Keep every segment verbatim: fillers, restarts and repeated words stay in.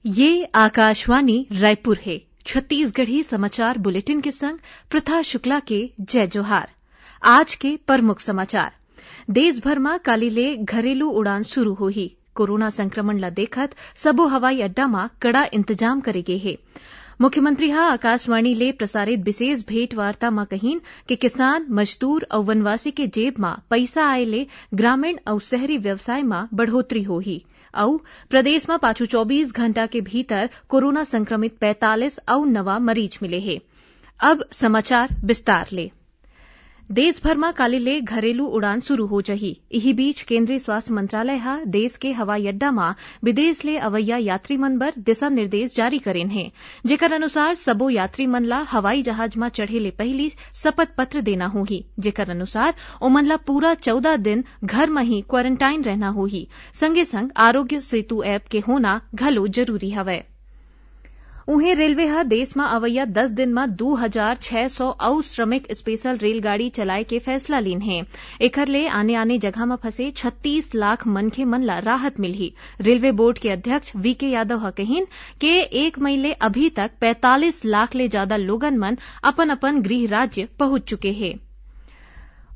ये आकाशवाणी रायपुर हे। छत्तीसगढ़ी समाचार बुलेटिन के संग प्रथा शुक्ला के जय जोहार। आज के प्रमुख समाचार। देश भर म काली ले घरेलू उड़ान शुरू होही। कोरोना संक्रमण ल देखत सबो हवाई अड्डा म कड़ा इंतजाम करे गे हे। मुख्यमंत्री ह आकाशवाणी ले प्रसारित विशेष भेंटवार्ता म कहिन कि किसान, मजदूर अउ वनवासी के जेब म पइसा आए ले ग्रामीण अउ शहरी व्यवसाय म बढ़ोतरी होही। अउ प्रदेश म पाछू चौबीस घंटा के भीतर कोरोना संक्रमित पैंतालीस अउ नवा मरीज मिले हे। अब समाचार विस्तार ले। देश भर म काली ले घरेलू उड़ान शुरू हो जही। इही बीच केंद्रीय स्वास्थ्य मंत्रालय ह देश के हवाई अड्डा म विदेश ले अवइया यात्री मन बर दिशा निर्देश जारी करेन हे, जेकर अनुसार सबो यात्री मन ला हवाई जहाज म चढ़े ले पहिली शपथ पत्र देना होही, जेकर अनुसार ओमन ला पूरा चौदह दिन घर म ही क्वारंटाइन रहना होही। संगे संग आरोग्य सेतु ऐप के होना घलो जरूरी हवय। उहें, रेलवे ह देश म अवइया दस दिन म दू हजार छै सौ अउ श्रमिक स्पेशल रेलगाड़ी चलाए के फैसला लीन हे। एखर ले आने-आने जगह म फंसे छत्तीस लाख मनखे मन ल राहत मिलही। रेलवे बोर्ड के अध्यक्ष वीके यादव ह कहिन के एक मई ले अभी तक पैंतालीस लाख ले जादा लोगन मन अपन-अपन गृह राज्य पहुंच चुके हे।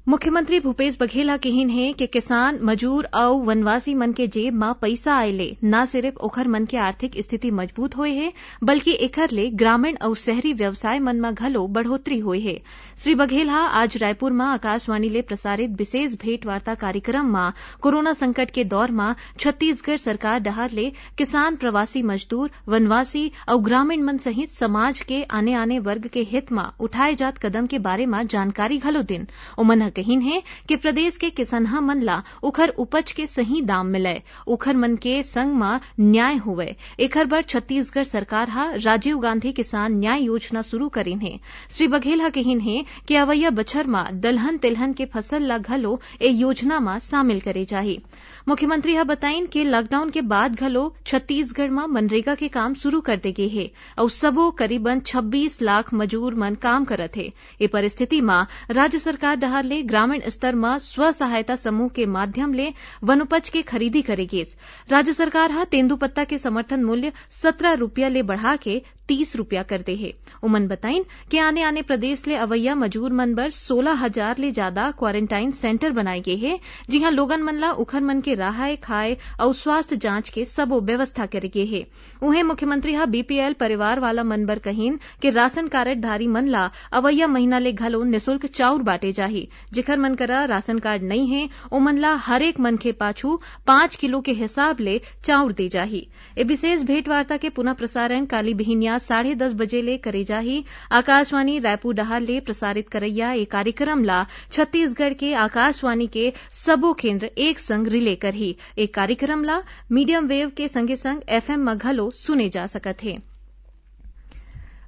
मुख्यमंत्री भूपेश बघेल ह किहिन हे कि किसान, मजूर अउ वनवासी मन के जेब म पइसा आए ले न सिरिफ ओखर मन के आर्थिक स्थिति मजबूत होए हे, बल्कि एखर ले ग्रामीण अउ शहरी व्यवसाय मन म घलो बढ़ोतरी होए हे। श्री बघेल ह आज रायपुर म आकाशवाणी ले प्रसारित विशेष भेंटवार्ता कार्यक्रम म कोरोना संकट के दौर म छत्तीसगढ़ सरकार डहार ले किसान, प्रवासी मजदूर, वनवासी अउ ग्रामीण मन सहित समाज के आने-आने वर्ग के हित म उठाए जात कदम के बारे म जानकारी घलो दिन। ओमन ह कहिन हे कि प्रदेश के किसनहा मन ला उखर उपज के सही दाम मिलय, उखर मन के संग म न्याय होवय, एखर बर छत्तीसगढ़ सरकार ह राजीव गांधी किसान न्याय योजना शुरू करिन हे। श्री बघेल ह कहिन हे कि अवइया बछर म दलहन-तेलहन के फसल ला घलो ए योजना म शामिल करे जाही। मुख्यमंत्री ह बताइन कि लॉकडाउन के बाद घलो छत्तीसगढ़ म मनरेगा के काम शुरू कर दे गे हे अउ सबो करीबन छब्बीस लाख मजूर मन काम करत हे। ए परिस्थिति म राज्य सरकार डहार ले ग्रामीण स्तर म स्व सहायता समूह के माध्यम ले वनोपज के खरीदी करे गेस। राज्य सरकार ह तेंदूपत्ता के समर्थन मूल्य सत्रह रुपया ले बढ़ा के तीस रुपया कर दे हे। उमन बताइन कि आने-आने प्रदेश ले अवइया मजूर मन बर सोलह हजार ले जादा क्वारंटाइन सेंटर बनाए गे हे, जिहां लोगन मन ला उखर मन के राहय, खाय अउ स्वास्थ्य जांच के सबो व्यवस्था करे गे हे। उहें, मुख्यमंत्री ह बीपीएल परिवार वाला मन बर कहिन कि राशन कारड धारी मन ला अवइया महीना ले घलो निशुल्क चाउर बांटे जाही। जेखर मन करा राशन कार्ड नइ हे, ओमन ला हरेक मनखे पाछू पांच किलो के हिसाब ले चाउर दे जाही। ए विशेष भेंटवार्ता के पुनः प्रसारण काली बिहिनिया साढ़े दस बजे ले करे जाही। आकाशवाणी रायपुर डहार ले प्रसारित करइया ए कार्यक्रम ला छत्तीसगढ़ के आकाशवाणी के सबो केंद्र एक संग रिले करही। ए कार्यक्रम ला मीडियम वेव के संगे संग एफएम म घलो सुने जा सकत हे।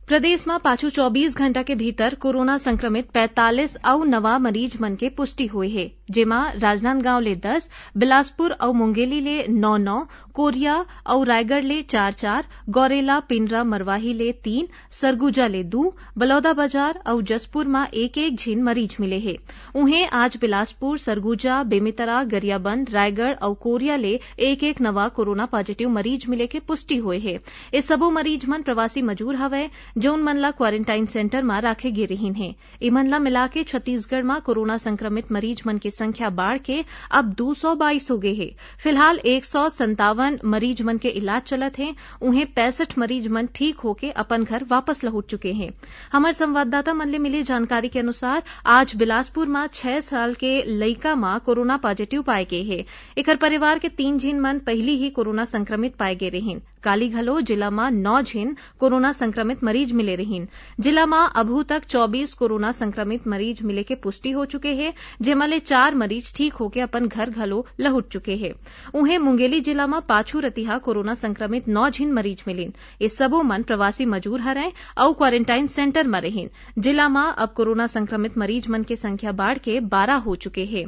प्रदेश म पाछू चौबीस घंटा के भीतर कोरोना संक्रमित पैंतालीस अउ नवा मरीज मन के पुष्टि होए हे, जेमा राजनांदगांव ले दस, बिलासपुर अउ मुंगेली ले नौ नौ, कोरिया अउ रायगढ़ ले चार चार, गौरेला, पिंडरा, मरवाही ले तीन, सरगुजा ले दू, बलौदाबाजार अउ जशपुर म एक एक झिन मरीज मिले हे। उहें, आज बिलासपुर, सरगुजा, बेमेतरा, गरियाबंद, रायगढ़ अउ कोरिया ले एक एक नवा कोरोना पॉजिटिव मरीज मिले के पुष्टि होए हे। ए सबो मरीज मन प्रवासी मजूर हवय, जउन मन ला क्वारंटाइन सेंटर म राखे गे रिहिन हे। इमन ला मिलाके छत्तीसगढ़ म कोरोना संक्रमित मरीज मन के संख्या बाढ़ के अब दू सौ बाईस हो गे हे। फिलहाल एक सौ संतावन मरीज मन के इलाज चलत हे। उहें, पैंसठ मरीज मन ठीक होके अपन घर वापस लहुट चुके हे। हमर संवाददाता मन ले मिले जानकारी के अनुसार, आज बिलासपुर म छह साल के लइका म कोरोना पॉजिटिव पाए गे हे। एकर परिवार के तीन झिन मन पहिली ही कोरोना संक्रमित पाए गे रिहिन। काली घलो जिला म नौ झिन कोरोना संक्रमित मरीज मिले रिहिन। जिला म अभू तक चौबीस कोरोना संक्रमित मरीज मिले के पुष्टि हो चुके हे, जेमा ले चार मरीज ठीक होके अपन घर घलो लहुट चुके हे। उहें, मुंगेली जिला म पाछू रतिहा कोरोना संक्रमित नौ झिन मरीज मिलिन। ये सबो मन प्रवासी मजूर हरय अउ क्वारंटाइन सेंटर म रिहिन। जिला म अब कोरोना संक्रमित मरीज मन के संख्या बाढ़ के बारह हो चुके हे।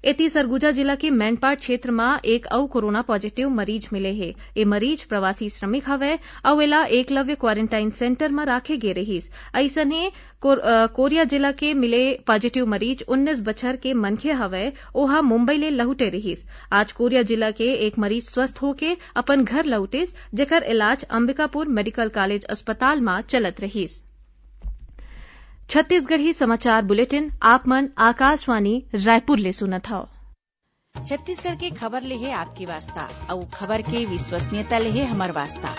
एती सरगुजा जिला के मैनपाट क्षेत्र म एक अउ कोरोना पॉजिटिव मरीज मिले हे। ए मरीज प्रवासी श्रमिक हवय अउ एला एकलव्य क्वारंटाइन सेंटर म राखे गे रिहिस। अइसने कोर-, अ, कोरिया जिला के मिले पॉजिटिव मरीज उन्नीस बछर के मनखे हवय, ओहा मुंबई ले लहुटे रिहिस। आज कोरिया जिला के एक मरीज स्वस्थ होके अपन घर लहुटिस, जेकर इलाज अंबिकापुर मेडिकल कॉलेज अस्पताल म चलत रिहिस। छत्तीसगढ़ी समाचार बुलेटिन आप मन आकाशवाणी रायपुर ले सुनत हव। छत्तीसगढ़ के खबर ले हे आपके वास्ता, अउ खबर के विश्वसनीयता ले हे हमर वास्ता।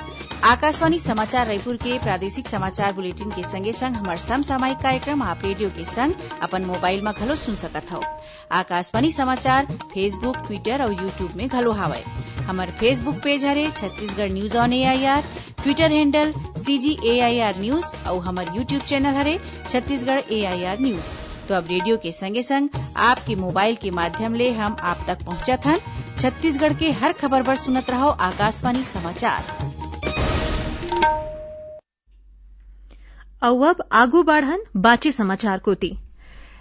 आकाशवाणी समाचार रायपुर के प्रादेशिक समाचार बुलेटिन के संगे संग हमर समसामयिक कार्यक्रम आप रेडियो के संग अपन मोबाइल म घलो सुन सकत हव। आकाशवाणी समाचार Facebook, Twitter अउ YouTube में घलो हावय। हमर Facebook पेज हरे Chhattisgarh news on AIR, Twitter handle CG AIR news अउ हमर YouTube चैनल हरे छत्तीसगढ़ एआईआर न्यूज। तो अब रेडियो के संगे संग आपके मोबाइल के माध्यम ले हम आप तक पहुंचत हन। छत्तीसगढ़ के हर खबर बर सुनत रहव आकाशवाणी समाचार। अउ अब आगू बाढ़न बाचे समाचार कोति।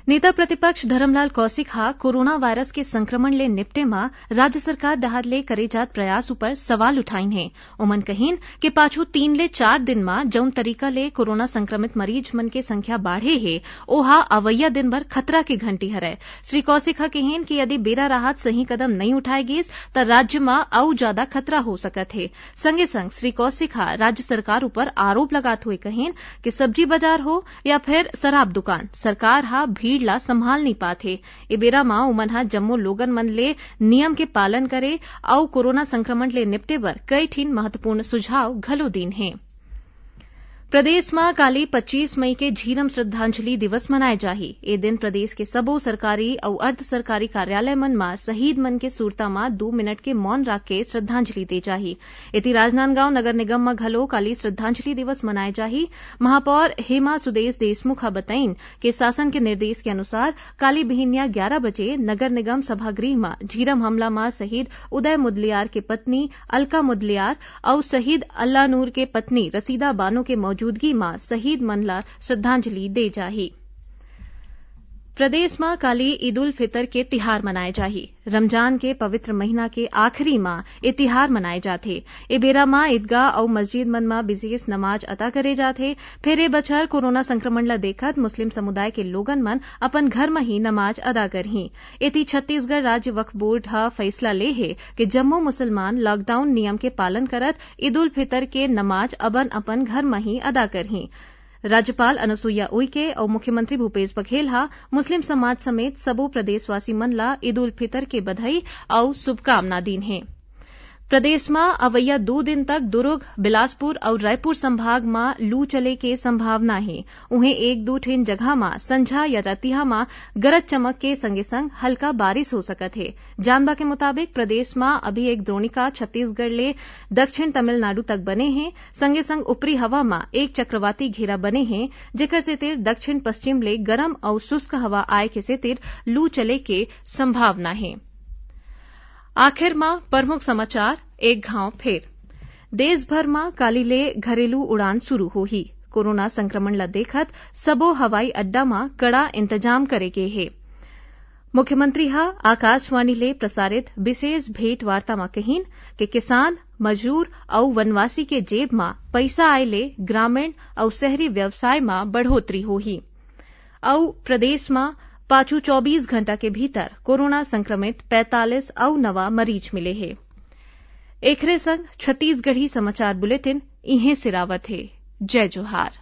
नेता प्रतिपक्ष धरमलाल कौशिक ह कोरोना वायरस के संक्रमण ले निपटे म राज्य सरकार डहार ले करे जात प्रयास उपर सवाल उठाइन हे। ओमन कहिन के पाछू तीन ले चार दिन म जउन तरीका ले कोरोना संक्रमित मरीज मन के संख्या बाढ़े हे, ओहा अवइया दिन बर खतरा के घंटी हरय। श्री कौशिक ह कहिन कि यदि बेरा राहत सही कदम नइ उठाए गिस, त राज्य म अउ जादा खतरा हो सकत हे। संगे संग श्री कौशिक ह राज्य सरकार उपर आरोप लगात हुए कहिन कि सब्जी बाजार हो या फिर शराब दुकान, सरकार ह भीड़ ला संभाल नइ पात हे। ए बेरा म उमन ह जम्मो लोगन मन ले नियम के पालन करे अउ कोरोना संक्रमण ले निपटे बर कई ठिन महत्वपूर्ण सुझाव घलो दीन हे। प्रदेश म काली पच्चीस मई के झीरम श्रद्धांजलि दिवस मनाए जाही। ए दिन प्रदेश के सबो सरकारी अउ अर्ध सरकारी कार्यालय मन म शहीद मन के सुरता म दू मिनट के मौन राख के श्रद्धांजलि दे जाही। एती राजनांदगांव नगर निगम म घलो काली श्रद्धांजलि दिवस मनाए जाही। महापौर हेमा सुदेश देशमुख ह बतइन के शासन के निर्देश के अनुसार काली बिहिनिया ग्यारा बजे नगर निगम सभागृह म झीरम हमला म शहीद उदय मुदलियार के पत्नी अलका मुदलियार अउ शहीद अल्लानूर के पत्नी रसीदा बानो के मौजूदगी म शहीद मन ला श्रद्धांजलि दे जाही। प्रदेश म काली ईद उल फितर के तिहार मनाए जाही। रमजान के पवित्र महीना के आखिरी म ए तिहार मनाए जाथे। ए बेरा म ईदगाह अउ मस्जिद मन म विशेष नमाज अदा करे जाथे। फेर ए बछर कोरोना संक्रमण ल देखत मुस्लिम समुदाय के लोगन मन अपन घर म ही नमाज अदा करहीं। एती छत्तीसगढ़ राज्य वक्फ बोर्ड ह फैसला ले हे कि जम्मो मुसलमान लॉकडाउन नियम के पालन करत ईद उल फितर के नमाज अपन अपन घर म ही अदा करहीं। राज्यपाल अनुसुईया उइके अउ मुख्यमंत्री भूपेश बघेल ह मुस्लिम समाज समेत सबो प्रदेशवासी मन ला ईद उल फितर के बधाई अउ शुभकामना दीन हे। प्रदेश म अवइया दू दिन तक दुर्ग, बिलासपुर अउ रायपुर संभाग म लू चले के संभावना हे। उहें, एक दू ठिन जगह म संझा या रतिहा म गरज चमक के संगे संग हल्का बारिश हो सकत हे। जानबा के मुताबिक, प्रदेश म अभी एक द्रोणिका छत्तीसगढ़ ले दक्षिण तमिलनाडु तक बने हे। संगे संग ऊपरी हवा म एक चक्रवाती घेरा बने हे, जेकर सेतिर दक्षिण पश्चिम ले गरम अउ शुष्क हवा आए के सेतिर लू चले के संभावना हे। आखिर म प्रमुख समाचार एक घांव फेर। देश भर म काली ले घरेलू उड़ान शुरू होही। कोरोना संक्रमण ल देखत सबो हवाई अड्डा म कड़ा इंतजाम करे गे हे। मुख्यमंत्री ह आकाशवाणी ले प्रसारित विशेष भेंट वार्ता म कहिन कि किसान, मजदूर अउ वनवासी के जेब म पइसा आए ले ग्रामीण अउ शहरी व्यवसाय म बढ़ोतरी होही। अउ प्रदेश म पाछू चौबीस घंटा के भीतर कोरोना संक्रमित पैंतालीस अउ नवा मरीज मिले हे। एखरे संग छत्तीसगढ़ी समाचार बुलेटिन इहें सिरावत हे। जय जोहार।